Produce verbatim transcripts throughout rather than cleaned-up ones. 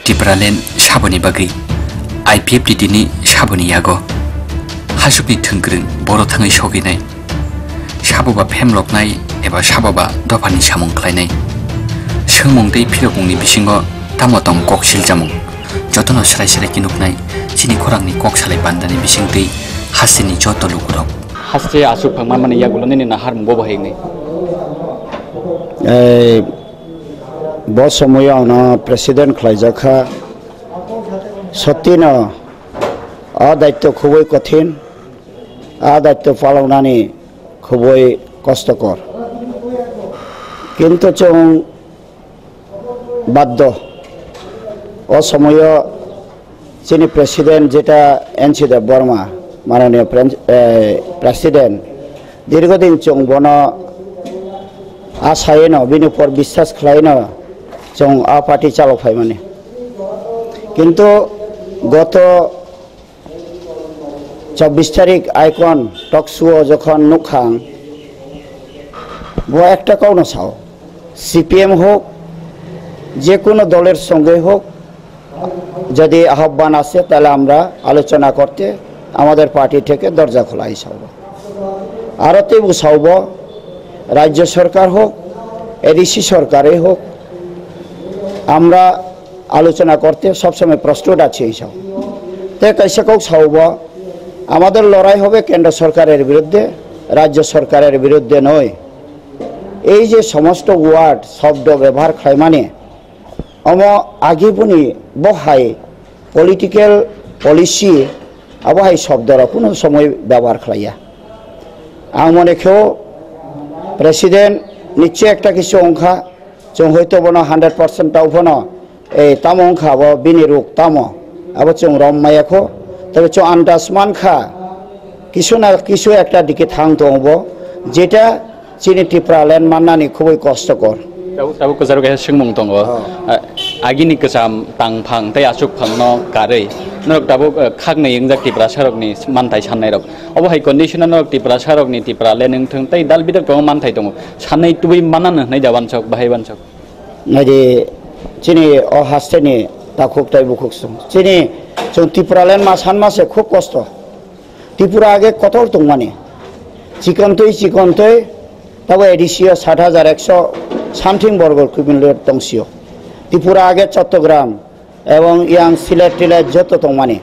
Tipraland saboni bagwi I P F T T ni saboni yago hasukni thwngkwrwng boro thangwi sogwinai, sabo ba phemloknai eba sabo ba dophani samung khlainai. Swngmung tei philokmungni bisingo tamo tong kok siljamung? Jotono srai srai khe nuknai chini khorangni kok salai bandani bisingtwi hasteni joto lukurok. Haste aswk phang manmani yagulo nini naharmung bo bahai wngnai. Ei, bo somoyo ano president khlaijak kha. Sottino a daitto khubui kothin, a daitto palongnani khubui kostokor. Kintu chwng baddo. O somoyo chini president jeta N C Debbarma, mananiya pren-, eh, president, dirgodin chwng bono asayeno, bini upor biswas khwlaino chwng a party chalok phaimani. Kintu goto চব্বিশ তারিখ icon talk show যখন নুখাং, ও একটা কারণ চাও, সিপিএম হোক, যে কোনো দলের সঙ্গে হোক, যদি আহ্বান আসে, তাহলে আমরা আলোচনা করতে আমাদের পার্টি থেকে দরজা খোলা হিসাব। আরও তেবু চাওব, রাজ্য সরকার হোক, এডিসি সরকারই হোক, আমরা আলোচনা করতে সবসময় প্রস্তুত আছি এইসব। তে কাইসা কৌক সাউব, আমাদের লড়াই হবে কেন্দ্র সরকারের বিরুদ্ধে, রাজ্য সরকারের বিরুদ্ধে নয়। এই যে সমস্ত ওয়ার্ড, শব্দ ব্যবহার খাইমানে, অম আগে বুনি বহাই পলিটিক্যাল পলিসি আবহাই শব্দরা কোনো সময় ব্যবহার খাইয়া। আং মনে কেউ প্রেসিডেন্ট নিশ্চয় একটা কিছু অংখা, chwng hoito bono hundred percent tao phano, ei, tamo wngkha abo bini ruk tamo, abo chwng rom maya kho, tei chwng andas mankha, kisu na kisu ekta dike thang tongo bo, jeta chini Tipraland mannani khubui kostokor. Tabuk, tabuk kwcharo kaisa swngmung tongo. Oh. Ah, agini kwcham tangphang tei achukphangno karwi norok tabuk, eh, khaknwi wngjak Tiprasarokni manthai sannairok. Obo hai condition-o norok Tiprasarokni Tipraland wngthwng tei dal bidal kwbangma manthai tongo. Sanwi tubui mananw hwnwi da wansok, bahai wansok. Naidi chini o hasteni takhuk tai bukhuk song. Chini chwng Tipraland ma sanma se khub kosto. Tripura age kotor tongmani. Chikontwi chikontwi tabo A D C o sat hajar ekso something borgo kilometer tongsio. Tripura age Chottogram ebong yang Silet Tilet joto tongmani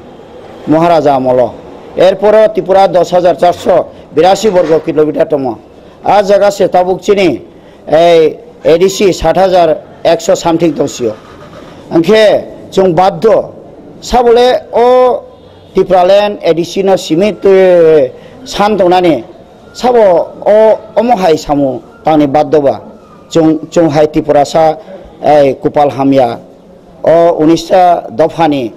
Maharaja amolo. Erporo Tripura dos hajar charso birasi borgo kilometer tongo. A jaga se tabuk chini ei A D C sat hajar ekso something tongsio. Angkhe chwng baddo sabole o Tipraland A D C no simi twi san tongnani sabo o omo hai samu tangni baddo ba chwng, chwng hai Tiprasa ei kupal hamya. O unista dophani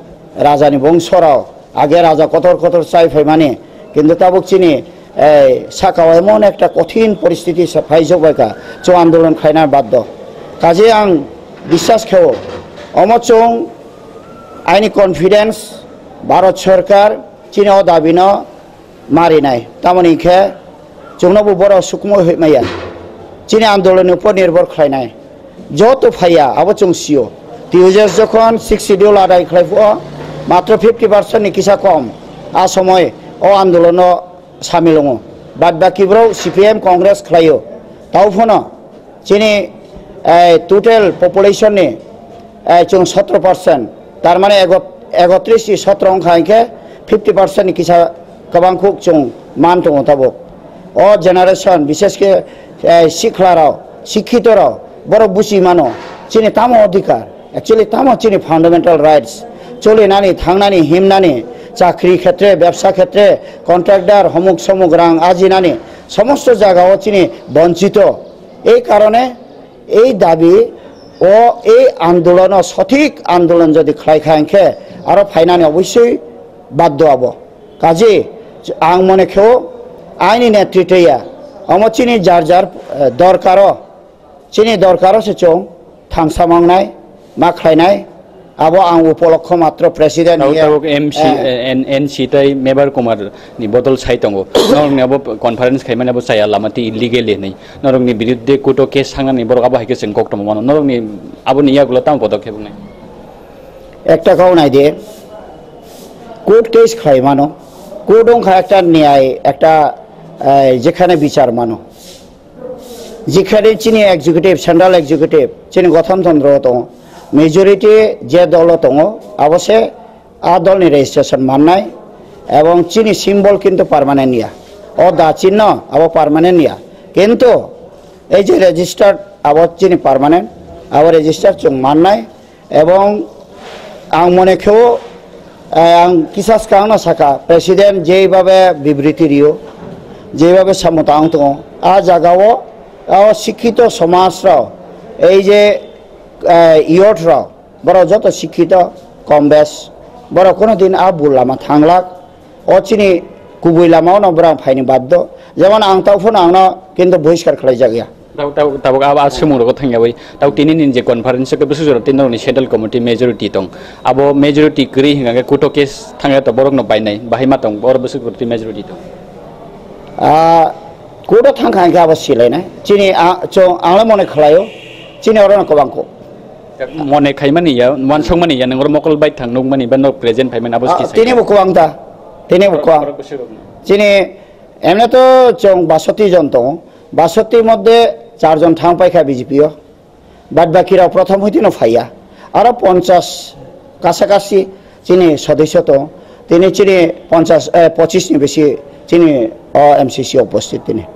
rajani bongsorok age raja kotor kotor chai phaimani, kintu tabuk chini, eh, saka o emon ekta kothin poristiti sa-, phaijak bai kha, chwng andolon khlaina baddo. Kaje ang biswas khe-o, omo chwng aini confidence Bharat Sarkar chini o dabino marinai. Tamoni hinkhe chwngno bo borok sukmo hoi maya. Chini andolonni upor nirbhor khlainai. Joto phaiya, abo chwng sio. T U J S jokhon sixth schedule adai khlai phuo, matro fifty percent ni kisa kom. A somoi o andolono samil wngo. Bad baki borok C P M Congress khlaio. Tao phano chini, eh, total population ni, eh, chwng sotro percent, tar mane egot-, ekotris ni sotro wngkha hinkhe fifty percent ni kisa kwbang khuk chwng man tongo tabuk. O generation, bishesh khe, eh, sikhla rok, sikhito rok, borok buchi mano, chini tamo odhikar, actually tamo chini fundamental rights, cholinani, thangnani, himnani, chakri khetre, bebsa khetre, contractor, homuk somuk rang ajinani, somosto jagao chini bonchito. Ei karone ei dabi o, ei andolono sothik andolon jodi khlai kha hinkhe aro phainani obossoi baddo abo. Kaje ang mone kheo aini netritwe ya, omo chini jar jar, eh, dorkaro, chini dorkaro se chwng thangsa mangnai, ma khlainai, abo ang upolokho matro president Tabuk, hiya. Tabuk M C, Eh. eh, N-, N C tei Mebar Kumar ni bodol sai tongo. Norokni abo conference khaimani abo chaya lama tei illegal hinwi. Norokni birudde court o case sangnani borok abo hai khe chwng kok tongma mano. Norokni aboni yagulo tamo podokhep wngnai? Ekta kau nai de, court case khai mano, court wngkha ekta niyai, ekta, eh, jekhane bichar mano, jekhane chini executive, central executive, chini gothon tondro tongo, majority je dolo tongo, abo se a dolni registration mannai, ebong chini symbol kintu permanent ya, o da chinno abo permanent ya, kintu ei je registered abo chini permanent, abo registered chwng mannai, ebong ang mone khe-o, eh, ang kisa swkangno saka, president jeibabe bibriti rio, jeibabe samung tang tongo, a jagao, o sikhito somaj rok, ei je, eh, youth rok, borok joto sikhito, kom bes, borok kono din a bul lama thanglak, o chini kubui lama ono borok phaini baddo, jemon ang tau phano angno kintu bohiskar khlai jak ya. Tabuk, tabuk, tabuk abo a swmung rogo thangya bai. Tabuk tini ni je conference o khe bwswk jora tin norokni central committee majority tong. Abo majority kwrwi hingkha khe kuto case thangya to borok no bainai. Bahai ma tong, oro bwswk jora tin majority tong. Ah, kuto thangkha hingkhe abo silainai. Chini a, chong, ang le mone khlaio. Chini oro no kwbang ko. Mone khaimani ya, wansokmani ya, nang oro mokol bai thang nukmani ba nok present phaimani abo Ah, kisa. Tini bo kwbang ta. Tini bo kwbang. Borok bwswk rok no. Chini emne to chong basoti jon tongo. Basoti moddhe char jon thang paikha B J P o. Bad baki rok prothom hoitino phaiya. Aro ponchas kasakasi chini sodosyo tongo. Tini chini ponchas, eh, pochis ni bisi chini o M C C uposthit tini.